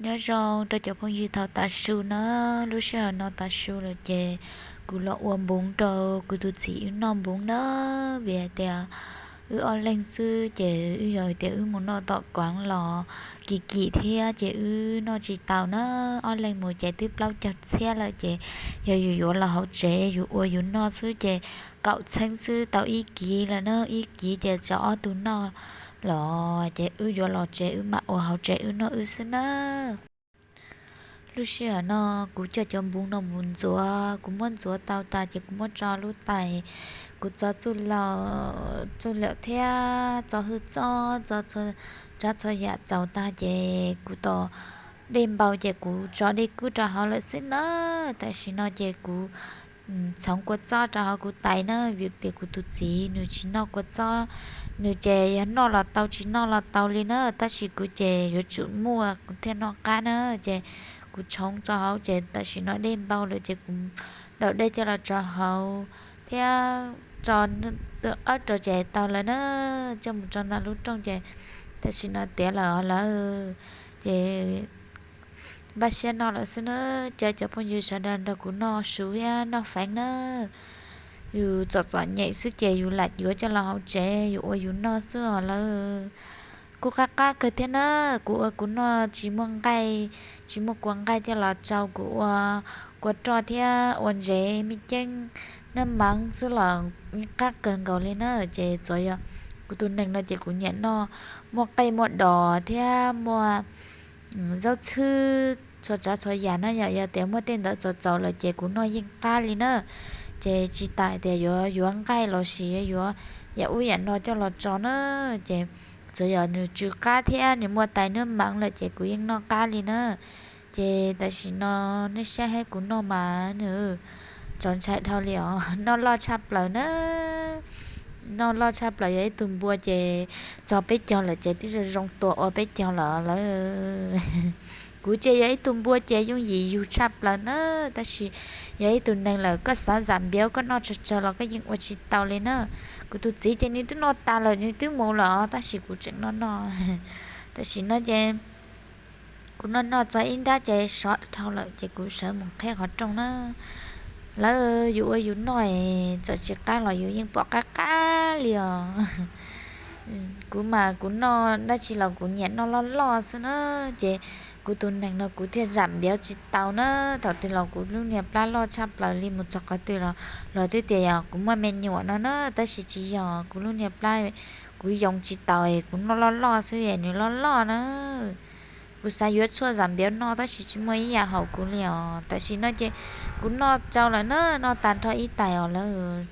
Nyob zoo rau cov phooj ywg thaum tav su na, lub sij hawm no tav su lawm ces kuv los ua npoov rau kuv tus txiv wb noj npoov na, vim hais tias wb ob leeg xwb ces wb yog tias wb mus noj tom kuav los kim kim thiab ces wb noj tsis tau na. Ob leeg mus ces twb plaub caug txhiab lawm ces yog yus yuav los hauv tsev yus ua yus noj xwb ces kaum txheeb xwb tau ib kiv lawm na, ib kiv ces tso ob tug noj los ces wb yuav los tsev wb mam ua hauv tsev wb noj wb xwb na. Lub sij hawm no kuv coj cov npoov no mus ntxuav, kuv muab ntxuav tau tas ces kuv muab tso lub tais, kuv txo txuj lwm thiab txo hwj txob, txo txhua tsav txhua yam txaus tag ces kuv tos dej npau ces kuv tso dej kub rau hauv lawm xwb na. Tam sim no ces kuv txhoov kua txob rau hauv kuv tais na, vim tias kuv tus txiv nws tsis noj kua txob, nws ces yog noj los tau tsis noj los tau li na, tab sis kuv ces yuav tsum muaj kuv thiaj noj qab na. Ces kuv txhoov tso hauv ces tam sim no dej npau lawm ces kuv daus dej coj los tso hauv thiab tso qab rau ces tau lawm na, coj mus tso ntawm lub rooj ces tam sim no tiav lawm lawm ces npaj siab noj lawm xwb na. Caw cov phooj ywg sawv daws nrog kuv noj su thiab noj feev na. Yus txom txom nyem xwb ces yus lam yuav coj los hauv tsev yus ua yus noj xwb os lawm. Kuj qab qab kawg thiab na, kuv ua kuv noj tsis muaj nqaij, tsis muaj kua nqaij coj los tsau, kuv ua kua roj thiab ua ntsev me ceeb nab mav xwb los qab kawg nkaus li na. Ces txawm yog kuv tus neeg no ces kuv nyiam noj muaj qej muaj dos thiab muaj zaub txhwb txhua tsav txhua yam na, yog yog tias muaj tej ntawd txaus txaus lawm ces kuv noj yeej qab li na. Ces tsis tas tias yuav yuav nqaij los sis yuav yam ub yam no coj los tso na, ces txawm yog nws tsw qab thiab nws muaj tais nab mav lawm ces kuv yeej noj qab li na. Ces tam sim no nej saib kuv noj mas nws txaus ntshai dhau li os, noj loj tshaj plaws na. Noj loj tshaj plaws, yog ib tug npua ces txog peb caug lawm ces twb zoo zoo tua ua peb caug lawm lawm. Kuv ces yog ib tug npua ces yooj yim yug tshaj plaws na, tab sis yog ib tug neeg lawm koj xav zam npiav koj noj tsawg tsawg los koj yeej ua tsis tau li na. Kuv tus txiv ces nws twb noj tas lawm nws twb mus lawm os, tab sis kuv tseem noj noj. Tam sim no ces kuv noj noj txog ib nrab ces sov dhau lawm ces kuv sawv mus qheb qhov rooj na. Lawv yus ua yus noj es txawm tsis qab los yus yeej pom qab qab li os. Kuv mas kuv noj dab tsi los kuv nyiam noj loj loj xwb na, ces kuv tus neeg no kuv thiaj zam npiav tsis tau na. Thaum twg los kuv lub niag plab loj tshaj plaws li, mus txog qhov twg los los twb tias yog kuv muaj me nyuam no na, tab sis tsis yog, kuv lub niag plab kuv yoo tsis taus es kuv noj loj loj xwb es nws loj loj na. Kuv xav yuav tshuaj zam npiav noj tab sis tsis muaj ib yam haum kuv li os. Tam sim no ces kuv noj tsau lawm na, noj tas nrho ib tais os lawm.